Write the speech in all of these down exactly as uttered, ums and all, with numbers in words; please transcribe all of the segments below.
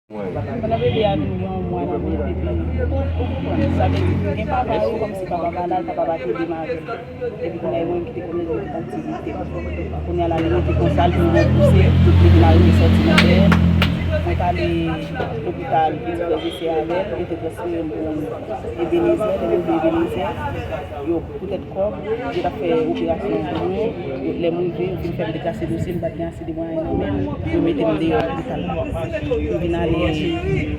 Pandan bebe a vin gen yon mwa nan vant, epi sa vle di gen papa yo, kòmsi papa pa la, papa pa te demare. Epi kounye a, e mwen ki te konnen li te aktivite. Kounye a la, li rete konsa, li vin repouse, li vin arive sòti nan dèyè. Mwen t ale lopital Piti Frè e Sè avè l, yo te transfere m pou Ebenezer, lè m rive Ebenezer, yo, poutèt kòb, yo t ap fè operasyon an pou mwen. Yo, lè m rive, yo fin fè m deplase dosye, m pa t gen ase de mwayen nan men m, yo mete m deyò lopital la. M vin ale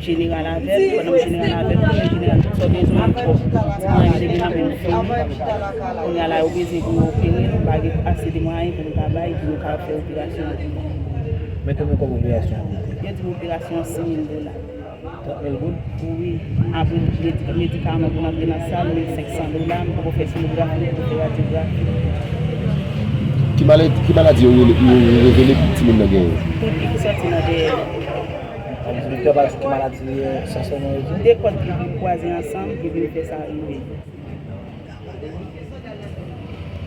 jeneral avè l, pandan m jeneral avè l, kounye a jeneral, tout sa w bezwen, kòb, ti mwayen m te gen nan men m fini. Kounye a la, yo bezwen pou yo opere l, m pa gen ase de mwayen pou m ka bay, pou yo ka fè operasyon an pou mwen. Men konbyen kòb operasyon an koute? Yo di m operasyon an sis mil dola. Trant mil goud? Wi. Apre medi-, medikaman pou n antre nan sal, mil senk san dola, m poko fè sonografi, m poko fè radyografi. Ki maladi, ki maladi yo rele-, yo revele timoun nan genyen? Tout ki sòti nan dèyè. Sa vle di doktè pa di ki maladi li ye, sa sèlman yo di? De kòd ki vin kwaze ansanm, ki vin fè sa rive.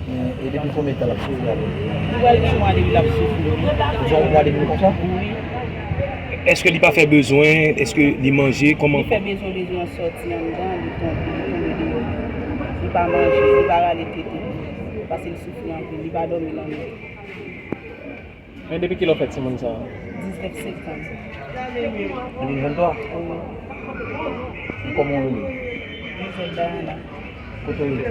Men, e depi konbyen tan l ap soufri avè l? Li pral gen yon mwa depi l ap soufri. Deja yon mwa depi l konsa? Wi. Èske li pa fè bezwen? Èske li manje? Kòman? Li fè bezwen, bezwen an sòti anndan, li tonbe, li tonbe deyò. Li pa manje, li pa rale tete. Paske li soufri anpil, li pa dòmi lannwit. Men depi kilè w fè timoun sa a? Diznèf septanm. De mil venntwa? Wi. E kòman w rele? Joseph Diana. Kote w rete?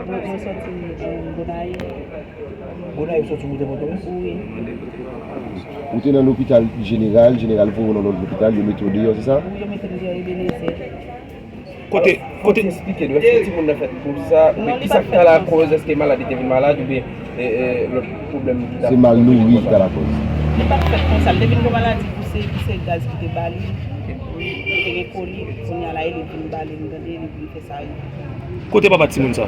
Mwen, mwen sòti, eh, Gonayiv. Gonayiv sòti moute Pòtoprens? Wi. Ou te nan lopital jeneral, jeneral voye w nan lòt lopital, yo mete w deyò, se sa? Wi, yo mete m deyò Ebenezer. Kote, kote? Fò w te esplike nou, èske timoun nan fèt konsa, oubyen kisa ki ta lakòz, èske malad li te vin malad, oubyen, e, e, lòt pwoblèm ki ta... Se malnouri ki ta lakòz. Li pa t fèt konsa, li te vin gen maladi pouse, ki se gaz ki te ba li, li te gen kolik, kounye a la, e li vin ba li, m tande, li vin fè sa rive. Kote papa timoun sa?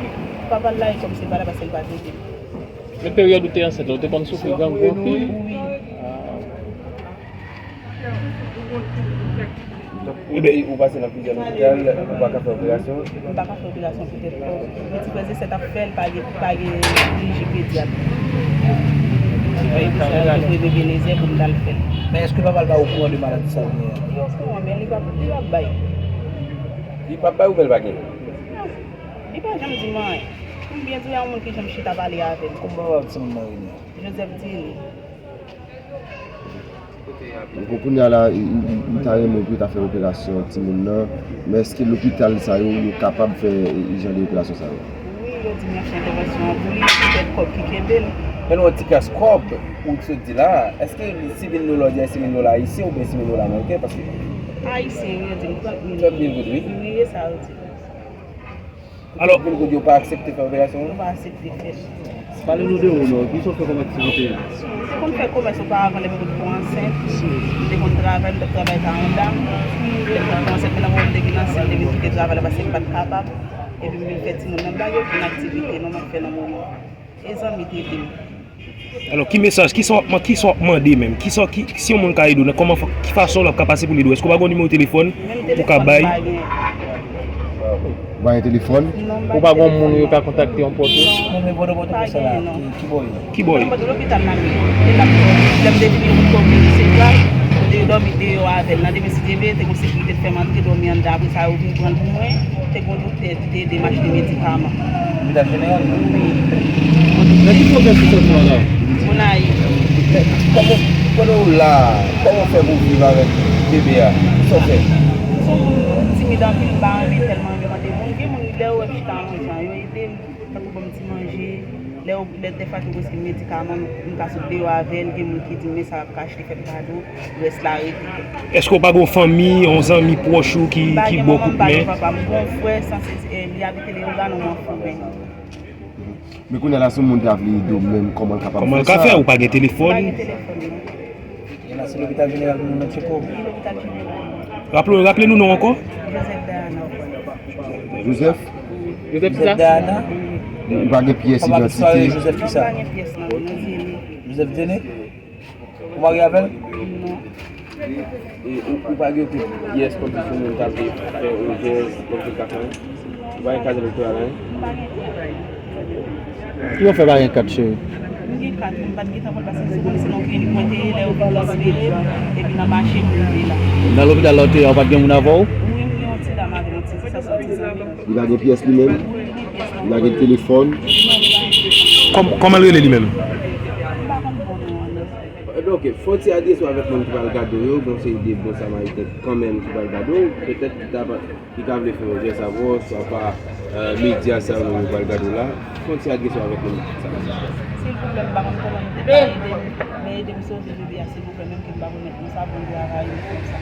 Papa l la, e kòmsi l pa la, paske l pa t ede l. Men peryòd ou te ansent la, ou te konn soufri grangou anpil? Wi. Donk, ou, ou pase nan plizyè lopital, ou pa ka fè operasyon? M pa ka fè operasyon poutèt kòb. Piti frè e sè t ap fè l, pa gen, pa gen chiriji pedyat. Chiriji pedyat sa yo te voye m Ebenezer pou m t al fè l. Men èske papa l pa okouran de maladi sa l genyen an? Li okouran, men li p ap, li p ap bay. Li p ap bay oubyen l pa gen? Non. Li pa janm di m anyen. Pou m byen di w, e yon moun ki janm chita pale avè m. Kòman papa timoun nan rele? Joseph Dieuné. Bon, kounye a la, m, m, m ta renmen pou yo ta fè operasyon timoun nan, men èske lopital sa yo, yo kapab fè, e, jan de operasyon sa yo? Wi, yo di m y ap fè entèvansyon an pou li, poutèt kòb ki kenbe l. Men nou, yon ti kras kòb, ou sot di la, èske sis mil dola, w di a, sis mil dola ayisyen oubyen sis mil dola ameriken? Paske... Ayisyen, wi, yo di m trant mil. Trant mil goud, wi. Wi, e sa yo di m. Alò, anpil kote yo pa aksepte fè operasyon an? Yo pa aksepte fè l. Pale nou de ou non, kisa w fè kòm aktivite? M te konn fè komès oparavan lè m potko ansent. M te konn travay, m t ap travay Kawanda. Lè m potko ansent, men nan moman m te vin ansent, m te vin kite travay la paske m pa t kapab. Epi m vin fè timoun nan, m pa gen okenn aktivite non m ap fè nan moman. E zanmi ki ede m. Alò, ki mesaj, kisa w ap man-, kisa w ap mande menm? Kisa, ki, si yon moun ka ede w, nan kòman fa-, ki fason l ap ka pase pou l ede w? Èske w pa gen yon nimewo telefòn ou ka bay? Menm telefòn m pa gen. Ou pa gen telefòn? Non, m pa gen telefòn. Ou pa gen yon moun yo ka kontakte yon pòt ou? Non, men Pòtoprens la, ki, ki bò w ye? Ki bò w ye? Mwen pote lopital la menm. E l ap, lè m te vini, yo pote m Sentral, kote yo dòmi deyò avè l. Nan demen Dye vle, te gon sekirite te fè m antre dòmi anndan. Apre sa, yo vin pran l pou mwen. Te gon doktè ki te ede m achte medikaman. Lopital jeneral? Wi. Nan ki pwovens ou sòti, madanm? Gonayiv. Kòman, pandan w la, kòman w fè pou w viv avèk bebe a? Sa w fè? M se yon moun timid anpil, m pa renmen tèlman mande moun. Gen moun, lè yo wè m chita nan jan, yo ede m. Tankou ban m ti manje, lè yo, lè dèfwa tou prèske medikaman, m, m ka sot deyò avè l, gen moun ki di m, men sa w ap ka achte, fè m kado, rès la rete. Èske w pa gen yon fanmi, yon zanmi pwòch ou ki, ki ba w kout men? M pa gen manman, m pa gen papa, m gen yon frè, sanse, eh, li abite Leyogàn, yon Foben. Men kounye a la, si yon moun ta vle ede w menm, kòman l kapab fè sa? Kòman l ka fè? Ou pa gen telefòn? M pa gen telefòn, non. E la, se lopital jeneral pou nou mèt tcheke w? Wi, lopital jeneral. Raple, raple nou non ankò? Joseph Diana. Joseph? Joseph kisa? Joseph Diana. Ou pa gen pyès idantite? Joseph kisa? Non, m pa gen pyès nan men m, Dieuné. Joseph Dieuné? Ou marye avè l? Non. E ou, ou pa gen okenn pyès kòmsi si yon moun ta vle fè yon jès, kòmsi l ka fè anyen? Ou pa gen kat elektoral, anyen? M pa gen kat. Kijan w fè pa gen kat, cheri? M Gen kat moun pa t gentan konn, paske sou konn se nan klinik mwen te ye, lè yo vin transfere m, epi nan mache m rive la. Nan lopital la w te ye a, w pa t gen moun avè w? Wi, m gen yon ti dam avè m, yon ti sè sòti zanmi m. Li pa gen pyès li menm? Wi, li gen pyès li. Li pa gen telefòn? Non, li pa gen telefòn. Kòm-, kòman l rele li menm? M pa konn bon non an, non. Ebyen, ok, fè yon ti adrese w avèk moun ki pral gade w yo, gen yon seri de bon samariten kanmenm ki pral gade w, petèt ki ta pa ki ka vle fè yon jès avè w, swa pa, euh, medya sa yo menm yo pral gade w la, fè yon ti adrese w avèk moun sa yo. Silvouplè, m pa konn kòman nou te ka ede m, men ede m sove bebe a, silvouplè, menm ke m pa konn met yon savon dwe avè yo konsa.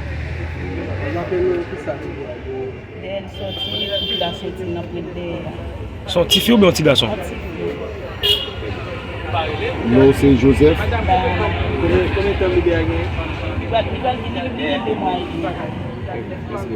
M ape nou ki sa nou dwe ede w? Dèyè l sòti, tout la sòti nan pwent dèyè a. Se yon tifi oubyen yon ti gason? Yon tifi. Non, se Joseph. Konbyen, konbyen tan bebe a genyen? Li pral, li pral vin, li vin de mwa e demi. Èske